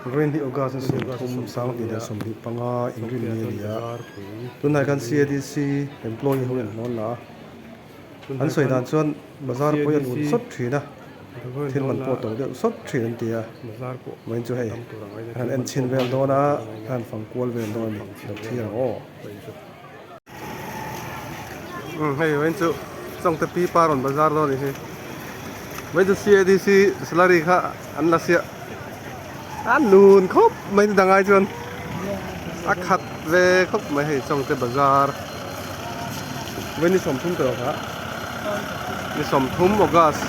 Vawiin hi August ni 30 2025 inrinni a ni a, tunah hian CADC employee ho in hlawn la a, an sawi dan chuan bazar pawh hi a lun sawt thin a, thil man pawh a to deuh sawt thin an ti a, vawiin chu hei an han en chhin vel dawn a, an han fang kual vel dawn a ni, lo thlir ang aw. Hei vawiin chu Chawngte pi pa rawn bazar dawn a ni hi, vawiin chu CADC salary kha an la siah a nun khawp mai ni dang ai chuan a khat ve khawp mai hei Chawngte bazar vawiin ni 30 tawh kha ni 30 August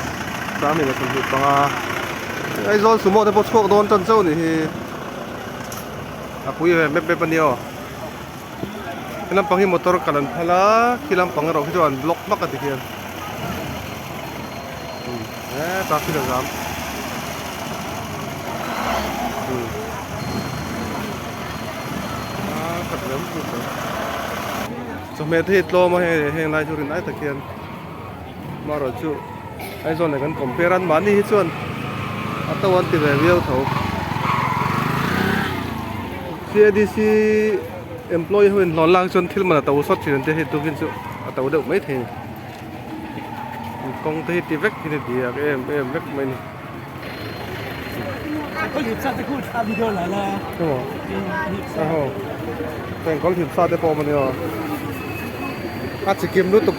2025 Aizawl sumo te pawh chhuak dawn tan chauh a ni hi a pui ve mep mep a nia aw. He lampang hi motor kal an phal a khi lampang erawh khi chu an block hmak a ti hian he traffic a zam a khat rem chu chawhmeh te hi tlawm a hei heng lai chu rin ai tak hian amaherawh chu Aizawl nen kan compare a mahni hi chuan a to an ti ve viau tho CADC employee ho in hlawn lak chuan thil man a to sawt thin an tia hei tukin chu a to deuh mai thei a ni kawng te hi ti vek hi ni diak em em vek mai a ni. Engkawl hip sa te pawh awm a nia a chikim lutuk.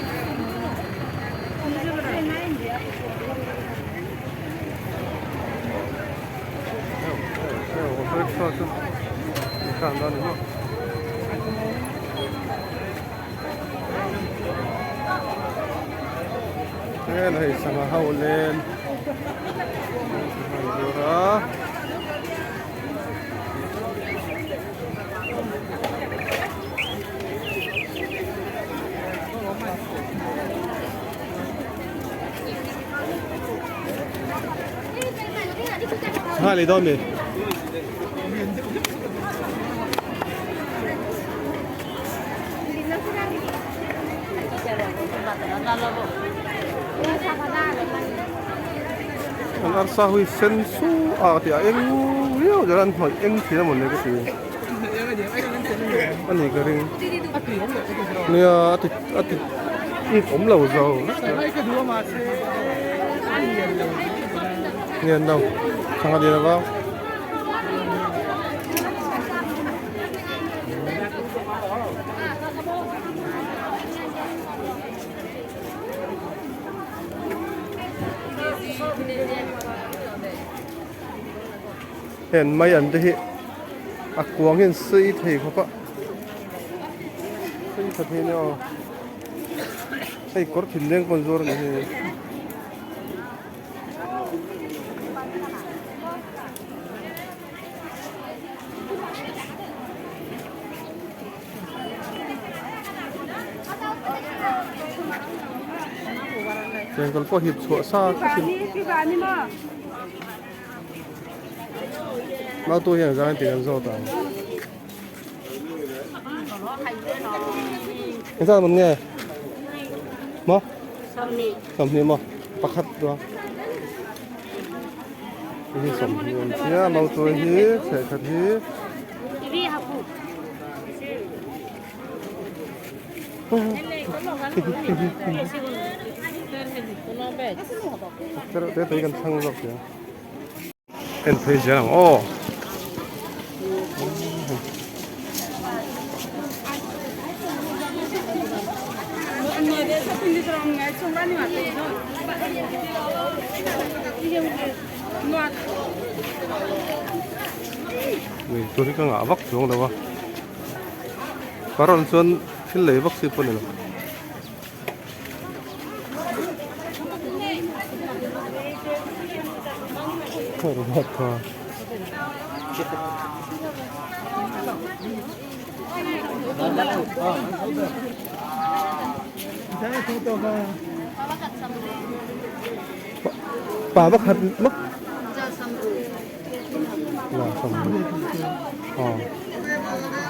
Hei sangha ho len sangha an zuar a. Sangha lei dawn mi? An arsa hui sen su a tih a eng riau zel a an hnawih eng thin a mawni ka ti a ni ka ring nia a ti a ti it awm lo zo lian lo sangha lian a vang. Heng mai an te hi a kuang hian sei thei khawp a sei tha thei nia aw hei kawr thinleng pawh an zuar a ni hei. Chengkawl pawh hip chhuah sa tlatin Mautu hian zang tih kan zawt ang. Engzat man nge? Maw? 20 maw? Pakhat duang. Hei hi 20 awm sia mautu hi chhehkhat hi. Te te kan thlang zawk sia. En phei zel ang aw. Ui tur hi ka ngah vak chuang lo a parawn chuan thil lei vak chi pawh a ni lo. Pa pakhat maw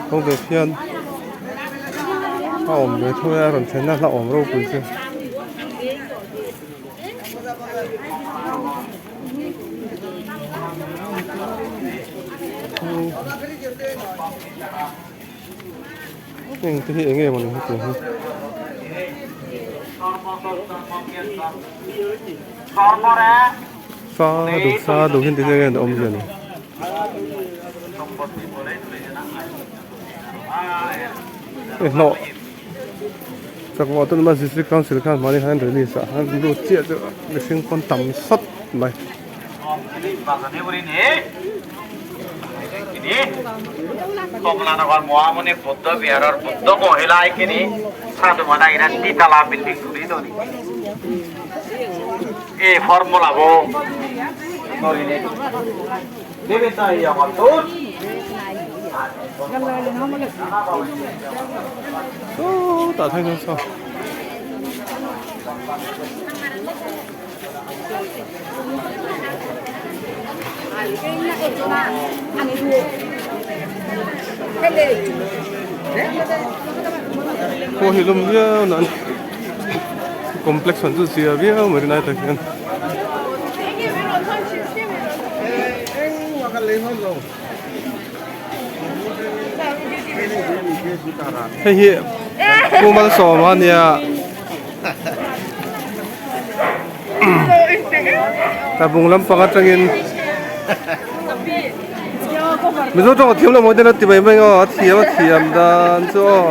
kawng ve khian a awm ve tho a rawn thlen a hla awm ropui chu. Heng te hi eng nge mawni hetiang hi. Sadu sadu hi engtin nge a awmzia ni. Hei hlawh chakma tuna ma district council khan mahni khan release ah khan lut chiah chu mihring pawn tam sawt mai. Sawtah thleng chuan saw. Khua hi lum viau nan complex an chu zia viau mai rinai tak hian. Hei hi Pu Malsawma a nia. Tlabung lampang atangin Mizo tawng a thiam lo mawi ten a ti mai mai aw a thiam a thiam dan chu aw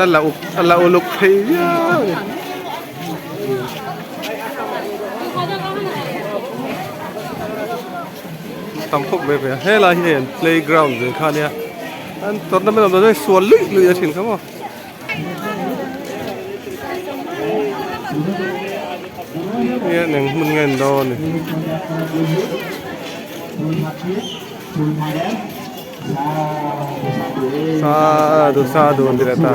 a la uk a la uluk thei viau a ni. Tam khawp mai ve a helai hi hei an playground ve kha ania an tournament awm dan chuan sual luih luih a thin kha maw. Hei eng hmun nge an dawn ni. Sadu sadu an ti leh ta.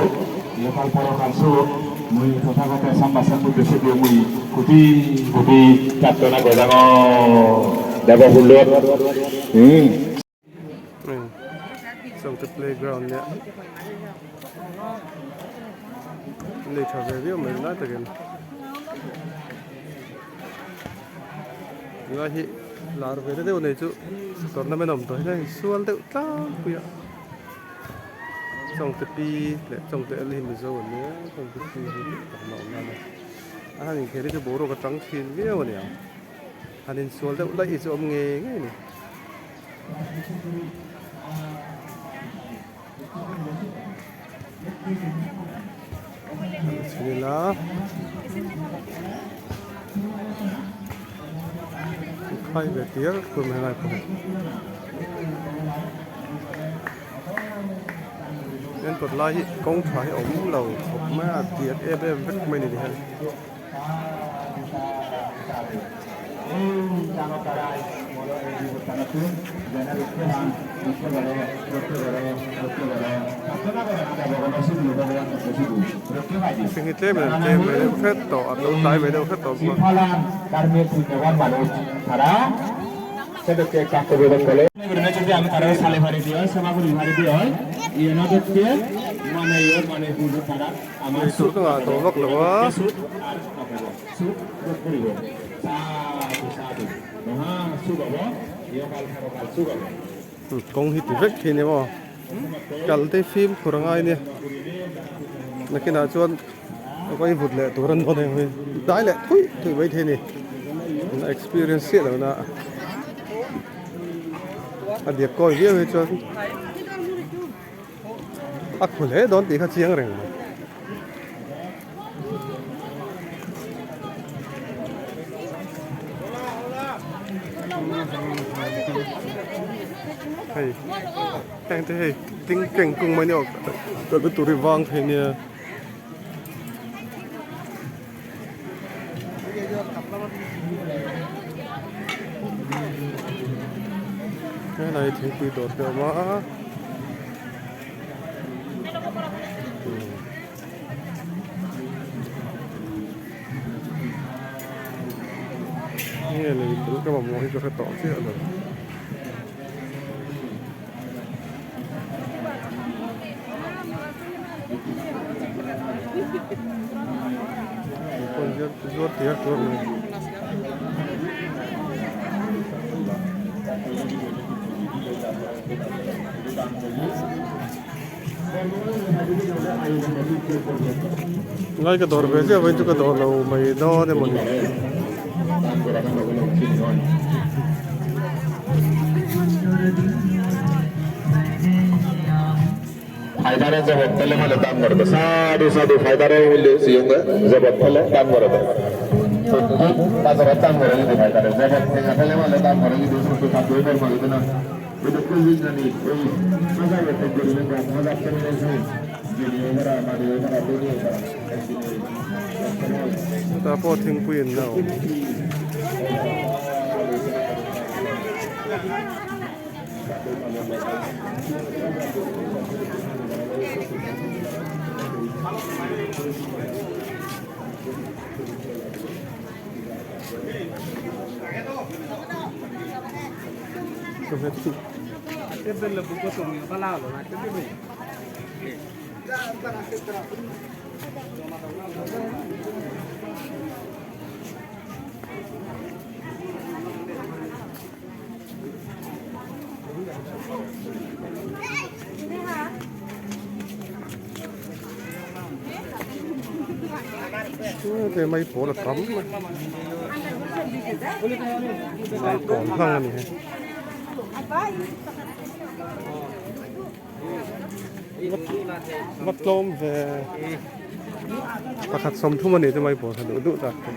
Chawngte playground nia nei tha ve viau mai lai takin tunlai hi lar ve deuh nei chu tournament a awm tawh hian a insual deuh tlangpui a Chawngte pi leh Chawngte L hi Mizo an nia Chawngte pi hi pakhat a awm nan a a han inkhel hi chu boruak a tang thin viau a ni ang. Han insual deuh laih hi chu awm ngei ngei a ni. Chhin ila khai ve tir tur mai ngai pawh en kawt lai hi kawng tha hi a awm lo khawp mai a diak em em vek mai a ni hian. Mihring hi tlem in an tlem ve deuh hret tawh an lo tlai ve deuh hret tawh bawk a. Eitur ka ngah tawh vak lo a. Kawng hi ti vek thei ni maw kal te fimkhur a ngai nia nakinah chuan vawi vut leh tur an dawn hei dai leh thui thui mai thei a ni experience chiah lo na a diak kawi viau hi chuan. A khu hle dawn tih kha chiang reng mai. Hei heng te hei ting keng kung mai ni awk kalna tur hi vang thei nia. Helai thingpui dawr te a awm a. Nge lei bul ka mamawh hi ka hre tawh chiah lo. Zuar tiar tur a ni. Lai ka dawr ve chiah vawiin chu ka dawr lo mai dawn emaw ni. Chutah pawh thingpui in la awm. Te mai pawl a tam mai mai pawl hlang a ni hei. Va tlawm ve pakhat 30 a ni chu mai pawl kha duh duh tak te.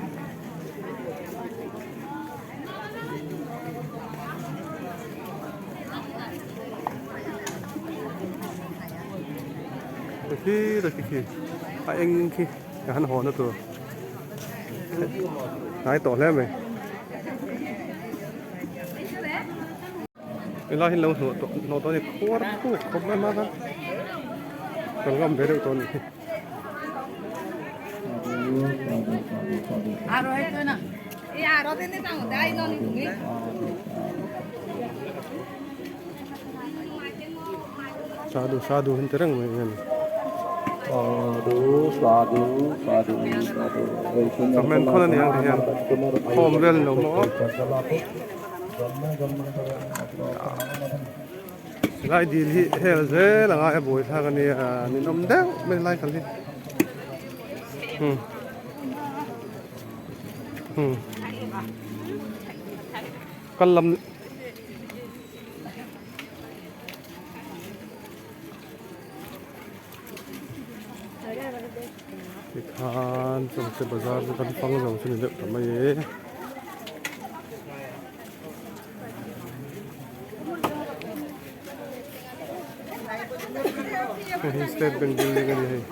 Khi khi khi a eng khi ka han haw na tur hnai tawh hle mai helai hi lo hnawh tawh hnawh tawh a ni khuar khuk khawp mai a kan ngam ve deuh tawh a nih hi. Sadhu sadhu hin ti reng mai hian. Comment khawn a ni ang ti hian khawm vel lo maw. Lai dil hi hel zel a ngai a buai thlak a nia ninawm deuh mai lai kal hi. Kal lam tikhan chawngte bazar chu kan fang zo chu ni deuh ta mai e. Hei hi state bank building a ni hei.